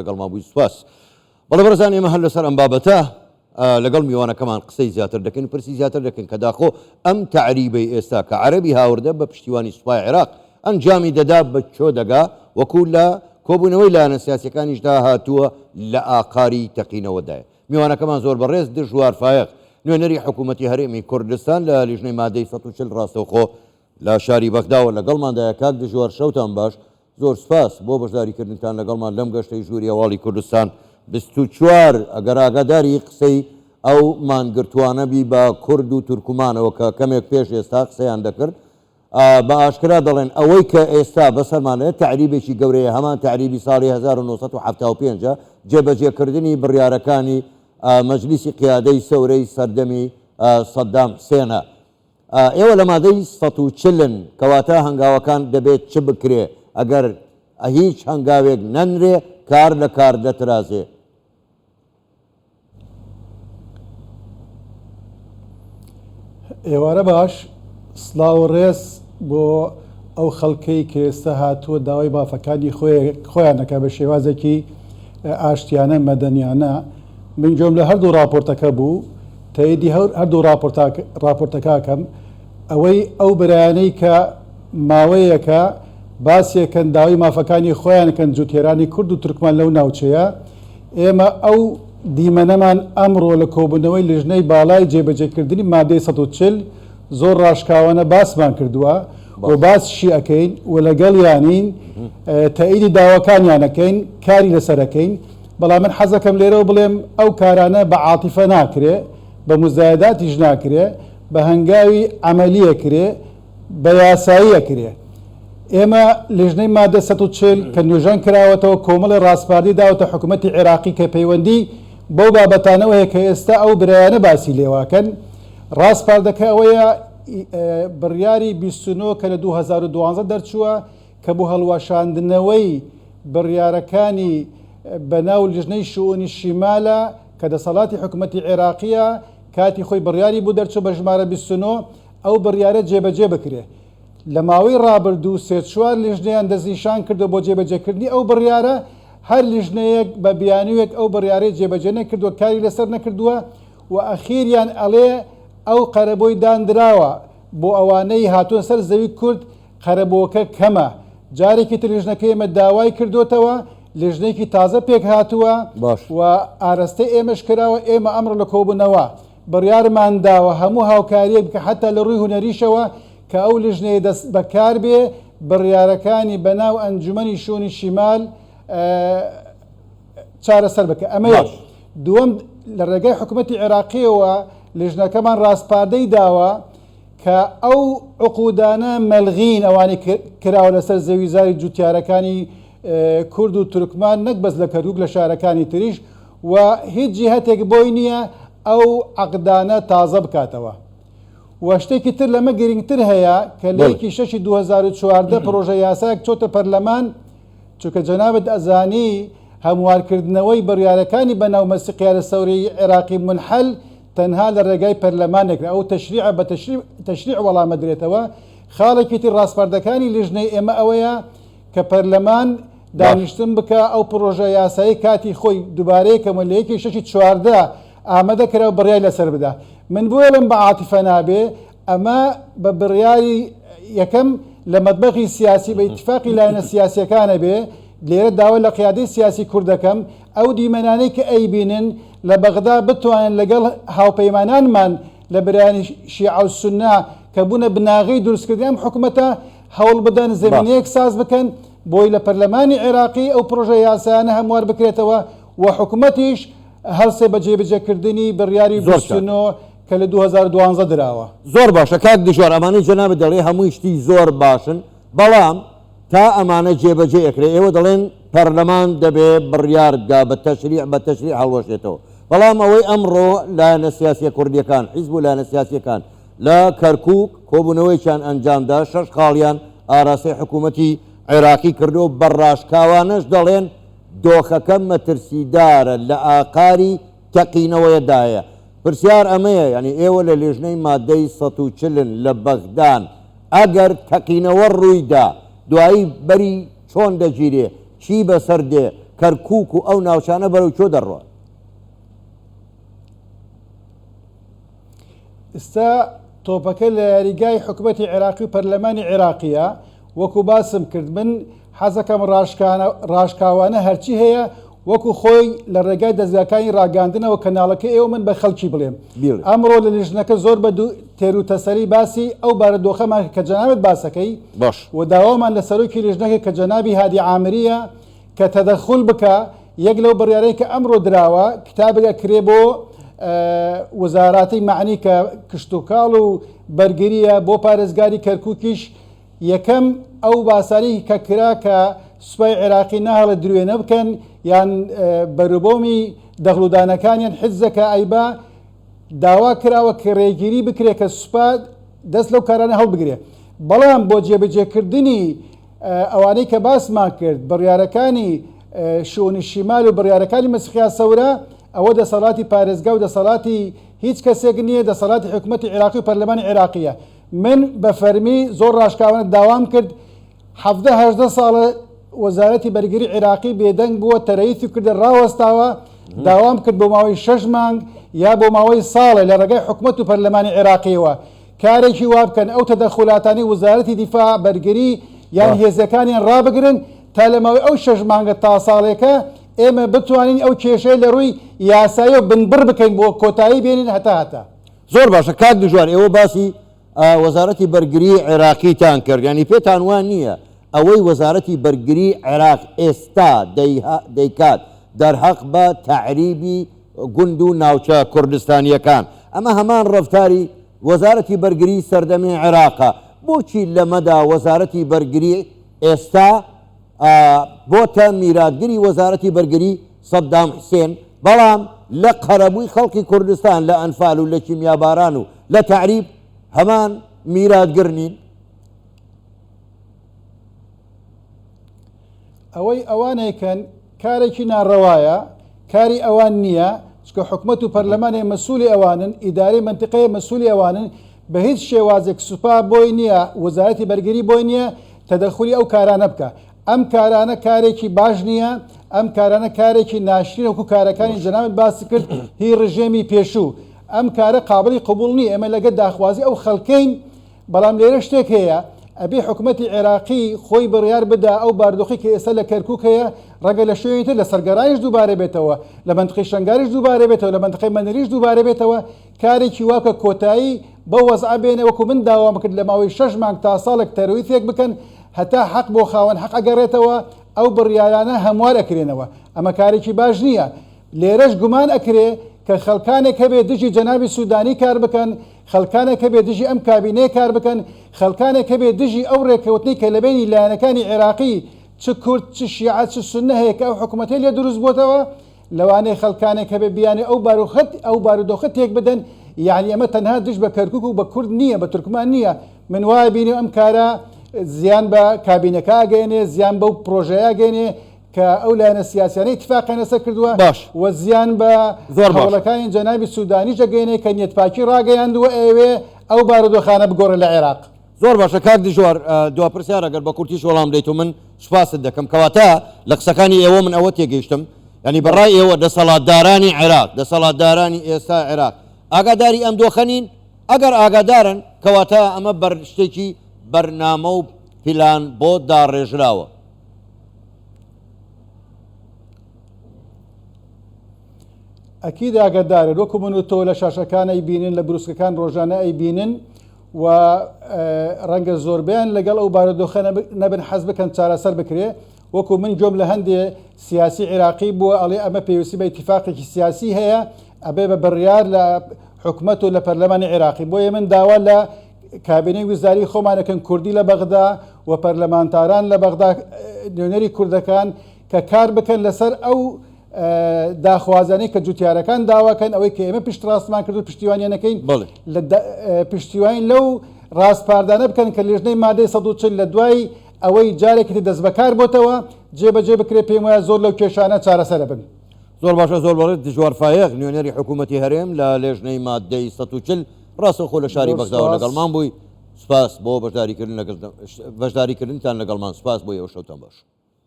لەگەڵمان بووی سوپاس. بەڵێ بەڕێزان ئێمە هەر لەسەر ئەم بابەتە لەگەڵ میوانەکەمان قسەی زیاتر دەکەین و پرسی زیاتر دەکەین کە داخۆ ئەم تەعریبەی ئێستا کە عەرەبی هاوردە بە پشتیوانی سوپای عێراق ئەنجامی دەدا بە کوێ دەگا وەکو لە کۆبوونەوەی لایەنە سیاسیەکانیشدا هاتووە لە ئاقاری تەقینەوەدایە. میوانەکەمان زۆر بەڕێز دژوار فایەق نوێنەری حکوومەتی هەرێمی کوردستان لە لیژنەی مادەی 140 ڕاستەوخۆ لە شاری بەغداوە لەگەڵماندایە. کاک دژوار شەوتان باش، زۆر سوپاس بۆ بەشداریکردنتان لەگەڵمان لەم گەشتەی ژووری هەواڵی کوردستان 24. ئەگەر ئاگاداری قسەی ئەو مانگرتووانە بی بە کورد و تورکمانەوە کە کەمێک پێش ئێستا قسەیان دەکرد، بە ئاشکرا دەڵێن ئەوەی کە ئێستا بەسەرمان دێت تەعریبێکی گەورەیە، هەمان تەعریبی ساڵی 1975 ە، جێبەجێکردنی بڕیارەکانی مەجلیسی قیادەی سەورەی سەردەمی سەدام حسێنە. ئێوە لە مادەی 140 ن، کەواتە هەنگاوەکان دەبێت چ بکرێ؟ ئەگەر هیچ هەنگاوێک نەنرێ کار لە کار دەترازێ. ئێوارە باش، سڵاو و ڕێز بۆ ئەو خەڵکەی کە ئێستا هاتووە داوای مافەکانی خۆیان دەکات بە شێوازێکی ئاشتیانە مەدەنیانە. من گوێم لە هەردوو ڕاپۆرتەکە بوو، تەیدی هەردوو ڕاپۆرتەکەکەم. ئەوەی ئەو برایانەی کە ماوەیەکە باسیەکەن داوای مافەکانی خۆیان کەن جوتیارانی کورد و تورکمان لەو ناوچەیە، ئێمە ئەو دیمەنەمان ئەمڕۆ لە کۆبوونەوەی لیژنەی باڵای جێبەجێکردنی مادەی 140 زۆر ڕاشکاوانە باسمان کردووە و باسیشی ئەکەین و لەگەڵیانین، تەئیدی داواکانیان ئەکەین، کاری لەسەر ئەکەین. بەڵام من حەزەکەم لێرەوە بڵێم ئەو کارانە بە عاتیفە ناکرێ، بە موزایەداتیش ناکرێ، بە هەنگاوی عەمەلی ئەکرێ، بە یاسایی ئەکرێ. ئێمە لیژنەی مادە 140 کە نۆژەن کراوەتەوە کۆمەڵی ڕاسپاردەی داوەتە حکوومەتی عێراقی کە پەیوەندی بەو بابەتانەوە هەیە کە ئێستا ئەو برایانە باسی لێواکەن. ڕاسپاردەکە ئەوەیە بڕیاری 29 کە لە 2012 دەرچووە کە بۆ هەڵوەشاندنەوەی بڕیارەکانی بەناو لیژنەی شئونی شیمالە کە دەسەڵاتی حکوومەتی عێراقیە کاتی خۆی بڕیاری بۆ دەرچوو بە ژمارە 29 ئەو بڕیارە جێبەجێ بکرێ. لە ماوەی ڕابردوو سێ چوار لیژنەیان دەستنیشان کردووە بۆ جێبەجێکردنی ئەو بڕیارە، هەر لیژنەیەک بە بیانوویەک ئەو بڕیارەی جێبەجێ نەکردووە، کاری لەسەر نەکردووە و ئەخیریان ئەڵێ ئەو قەرەبۆی داندراوە بۆ ئەوانەی هاتوون سەر زەوی کورد قەرەبووەکە کەمە. جارێکی تر لیژنەکەی ئێمە داوای کردۆتەوە، لیژنەیەکی تازە پێکهاتووە و ئارەستەی ئێمەش کراوە، ئێمە ئەمڕۆ لە کۆبوونەوە بڕیارمان داوە هەموو هاوکارییەک بکە حەتا لە ڕووی هونەریشەوە کە ئەو لیژنەیە دەست بەکار بێ بڕیارەکانی بەناو ئەنجومەنی شوونی شیمال چارەسەر بکە. ئەمە یەک. دووەم لە ڕێگای حکوومەتی عێراقیەوە لیژنەکەمان ڕاسپاردەی داوە کە ئەو عقودانە مەلغین ئەوانەی کراوە لەسەر زەوی زاری جوتیارەکانی کورد و تورکمان نەک بەس لە کەرکوک لە شارەکانی تریش و هیچ جیهەتێک بۆی نییە ئەو عەقدانە تازە بکاتەوە. و شتێکی تر لەمە گرنگتر هەیە کە لە یەکی شەشی 2014 پرۆژە یاسایەک چۆتە پەرلەمان، چونکە جەنابت ئەزانی هەموارکردنەوەی بڕیارەکانی بەناو مەجلسی قیادە سەورەی عێراقی منحل تەنها لە ڕێگای پەرلەمانێک ئەو تەشریعە بە تەشریع وەڵام ئەدرێتەوە. خاڵێکی تر ڕاسپاردەکانی لیژنەی ئێمە ئەوەیە کە پەرلەمان دانیشتن بکا ئەو پڕۆژە یاسایی کاتی خۆی دوبارەی کەمەوە لە یەکی شەشی 14 ئامادە کرا و بڕیای لەسەر بدا. من بۆیە ئەڵێم بە عاتیفە نابێ، ئەمە بە بڕیاری یەکەم لە مەتبەخی سیاسی بە ئیتفاقی لایەنە سیاسیەکانە بێ. لێرە داوا لە قیادەی سیاسی کورد دەکەم ئەو دیمەنانەی کە ئەیبینن لە بەغدا بتوانن لەگەڵ هاوپەیمانانمان لە برایانی شیعە و سوننە کە بوونە بناغەی دروستکردنی ئەم حکومەتە هەوڵ بدەن زەمینەیەک ساز بکەن بۆی لە پەرلەمانی عێراقی ئەو پرۆژە یاسایانە هەموار بکرێتەوە و حکومەتیش هەڵسێ بە جێبەجێکردنی بڕیاری 29 کە لە 2012 دراوە. زۆر باشە کاک دژوار ئەمانەی جەنابت دەڵێی هەمووی شتی زۆر باشن بەڵام تا ئەمانە جێبەجێ ئەکرێ ئێوە دەڵێن پەرلەمان دەبێ بڕیار بدا بە تەشریع بە تەشریع هەڵوەشێتەوە بەڵام ئەوەی ئەمڕۆ لایەنە سیاسیە کوردیەکان حیزب و لایەنە سیاسیەکان لە کەرکوک کۆبوونەوەیەکیان ئەنجامدا شەش خاڵیان ئاراستەی حکوومەتی عێراقی کردو بە ڕاشکاوانەش دەڵێن دۆخەکە مەترسیدارە لە ئاقاری تەقینەوەیەدایە. پرسیار ئەمەیە یانی ئێوە لە لێژنەی مادەی 140 لە بەغدان ئەگەر تەقینەوە ڕووی دا دوایی بەری چۆن دەگیرێ؟ چی بەسەر دێ؟ کەرکوک و ئەو ناوچانە بەرەو کوێ دەڕوا؟ ئستا تۆپەکە لە یاریگای حکومەتی عێراقی و پەرلەمانی عێراقیە، وەکو باسم کرد من حەزەکەم ڕاشکاوانە هەرچی هەیە وەکو خۆی لە ڕێگای دەزگاکانی ڕاگەاندنەوە کەناڵەکەی ئێوە من بە خەڵکی بڵێم ئەمڕۆ لە لیژنەکە زۆر بە تێرو تەسەلی باسی ئەو بارودۆخەمان کرد کە جەنابت باسەکەی باش. و داوامان لە سەرۆکی لیژنەکە کە جەنابی هادی عامریە کە تەدەخول بکا یەک لەو بڕیارەی کە ئەمڕۆ دراوە کتابێک ئەکرێ بۆ وزاراتی مەعنی کە کشتوکاڵ و بەرگریە بۆ پارێزگاری کەرکوکیش یەکەم ئەو باسانەی کە کرا کە سوپای عێراقی ناهێڵێت دروێنە بکەن یان بەروبۆمی دەغڵودانەکانیان حجزەکە ئەیبا داوا کراوە کە ڕێگیری بکرێت کە سوپا دەست لەو کارانە هەڵبگرێ بەڵام بۆ جێبەجێکردنی ئەوانەی کە باسمان کرد بڕیارەکانی شئونی شیمال و بڕیارەکانی مەسیحیا سەورە ئەوە دەسەڵاتی پارێزگا و دەسەڵاتی هیچ کەسێک نییە دەسەڵاتی حکوومەتی عێراقی و پەرلەمانی عێراقیە من بە فەرمی زۆر ڕاشکاوانە داوام کرد 17 18 ساڵە وەزارەتی بەرگری عێراقی بێدەنگ بووە تەرەیثی کردە ڕاوەستاوە داوام کرد بۆ ماوەی شەش مانگ یا بۆ ماوەی ساڵێ لە ڕێگای حکومەت و پەرلەمانی عێراقیەوە کارێکی وا بکەن ئەو تەدەخولاتانەی وزارەتی دیفاع، بەرگری، یان هێزەکانیان ڕابگرن تا لە ماوەی ئەو شەش مانگە تا ساڵێکە ئێمە بتوانین ئەو کێشەیە لە ڕووی یاساییەوە بنبڕ بکەین بۆ کۆتایی بێنین هەتا هەتا. زۆر باشە کاک دژوار ئێوە باسی وەزارەتی بەرگری عێراقیتان کرد یانی پێتان وا نییە ئەوەی وەزارەتی بەرگری عێراق ئێستا دەیکات دەرهەق بە تەعریبی گوند و ناوچە کوردستانییەکان. ئەمە هەمان ڕەفتاری وەزارەتی بەرگریی سەردەمی عێراقە. بۆچی لەمەدا وەزارەتی بەرگری ئێستا بۆتە میراتگری وەزارەتی بەرگری سەدام حسێن، بەڵام لە قەرەبووی خەڵکی کوردستان لە ئەنفال و لە کیمیاباران و لە تەعریب هەمان میراتگر نین؟ ئەوەی ئەوان ئەیکەن کارێکی ناڕەوایە، کاری ئەوان نییە، چونکە حکومەت و پەرلەمان مەسولی ئەوانن، ئیدارەی مەنتیقەیە مەسولی ئەوانن، بە هیچ شێوازێک سوپا بۆی نییە، وەزارەتی بەرگری بۆی نییە تەدەخولی ئەو کارانە بکا. ئەم کارانە کارێکی باش نییە، ئەم کارانە کارێکی ناشرینە وەکو کارەکانی جەنابت باست کرد هی ڕژێمی پێشوو. ئەم کارە قابڵی قبوڵ نییە، ئێمە لەگەر داخوازی ئەو خەڵکەین، بەڵام لێرە شتێک هەیە، ئەبێ حکومەتی عێراقی خۆی بڕیار بدا ئەو باردۆخەی کە ئێستا لە کەرکوک هەیە ڕەنگە لە شوێنی تر لە سەرگەڕانیش دووبارە بێتەوە، لە مەنتقەی شەنگالیش دووبارە بێتەوە، لە مەنتقەی مەنەلیش دووبارە بێتەوە، کارێکی وا بکە کۆتایی بەو وەزعە بێنێ وەکو من داوام کرد لە ماوەی شەش مانگ تا ساڵێک تەرویثێک بکەن هەتا حەق بۆ خاوەن حەق ئەگەڕێتەوە ئەو بڕیارانە هەموار ئەکرێنەوە ئەمە کارێکی باش نییە لێرەش گومان ئەکرێ کە خەڵکانێک هەبێ دژی جەنابی سودانی کار بکەن، خەڵکانێک هەبێ دژی ئەم کابینەیە کار بکەن، خەڵکانێک هەبێ دژی ئەو ڕێککەوتنەی کە لەبەینی لایەنەکانی عێراقی چ کورد چ شیعە چ سوننە هەیە کە ئەو حکومەتەی لێ دروست بۆتەوە، لەوانەیە خەڵکانێک هەبێ بیانەوێ ئەو باروخەت ئەو بارودۆخە تێک بدەن، یەعنی ئەمە تەنها دژ بە کەرکوک و بە کورد نییە، بە تورکمان نییە، من وای بینیم ئەم کارە زیان بە کابینەکە ئەگەیەنێ، زیان بەو پرۆژەیە ئەگەیەنێ کە ئەو لایەنە سیاسیانە ئیتفاقیان لەسەر کردووە باش. و زیان بە زۆر باش. هەوڵەکانی جەنابی سودانیش دەگەیەنێ کە نیەتپاکی ڕاگەیاندووە ئەیەوێ ئەو بارودۆخانە بگۆڕێ لە عێراق. زۆر باشە کاک دژوار دوا پرسیار ئەگەر بە کورتیش وەڵام دەیت و من سوپاست دەکەم کەواتە لە قسەکانی ئێوە من ئەوە تێگەیشتم یانی بە ڕای ئێوە دەسەڵاتدارانی عێراق دەسەڵاتدارانی ئێستا عێراق ئاگاداری ئەم دۆخە نین ئەگەر ئاگادارن کەواتە ئەمە بەر شتێکی بەرنامە و پلان بۆ داڕێژراوە. ئەکید ئاگادارن وەکو من و تۆ لە شاشەکان ئەیبینن لە بروسکەکان ڕۆژانە ئەیبینن و ڕەنگە زۆربیان لەگەڵ ئەو بارودۆخە نەبن حەز بکەن چارەسەر بکرێ وەکو من گوێم لە هەندێ سیاسی عێراقی بووە ئەڵێ ئەمە پێویستی بە ئیتیفاقێکی سیاسی هەیە ئەبێ بە بڕیار لە حکومەت و لە پەرلەمانی عێراقی بۆیە من داوا لە کابینەی وزاری خۆمان ئەکەن کوردی لە بەغدا و پەرلەمانتاران لە بەغدا نوێنەری کوردەکان کە کار بکەن لەسەر ئەو داخوازانەی کە جوتیارەکان داواکەن ئەوەی کە ئێمە پشتڕاستمان کرد و پشتیوانیان نەکەین پشتیوانی لەو ڕاسپاردانە بکەن کە لێژنەی مادەی 140 لە دوای ئەوەی جارێکی تر دەستبەکار بۆتەوە جێبەجێ بکرێت پێم وایە زۆر لەو کێشانە چارەسەرە بن. زۆر باشە زۆر بەڕێز دژوار فایەق نوێنەری حکوومەتی هەرێم لە لێژنەی مادەی 140 ڕاستەوخۆ لە شاری بەغداوە لەگەڵمان بووی سوپاس بۆ بەشداریکردن لەگەڵ بەشداریکردنتان لەگەڵمان سوپاس بۆ ئێوە شەوتان باش.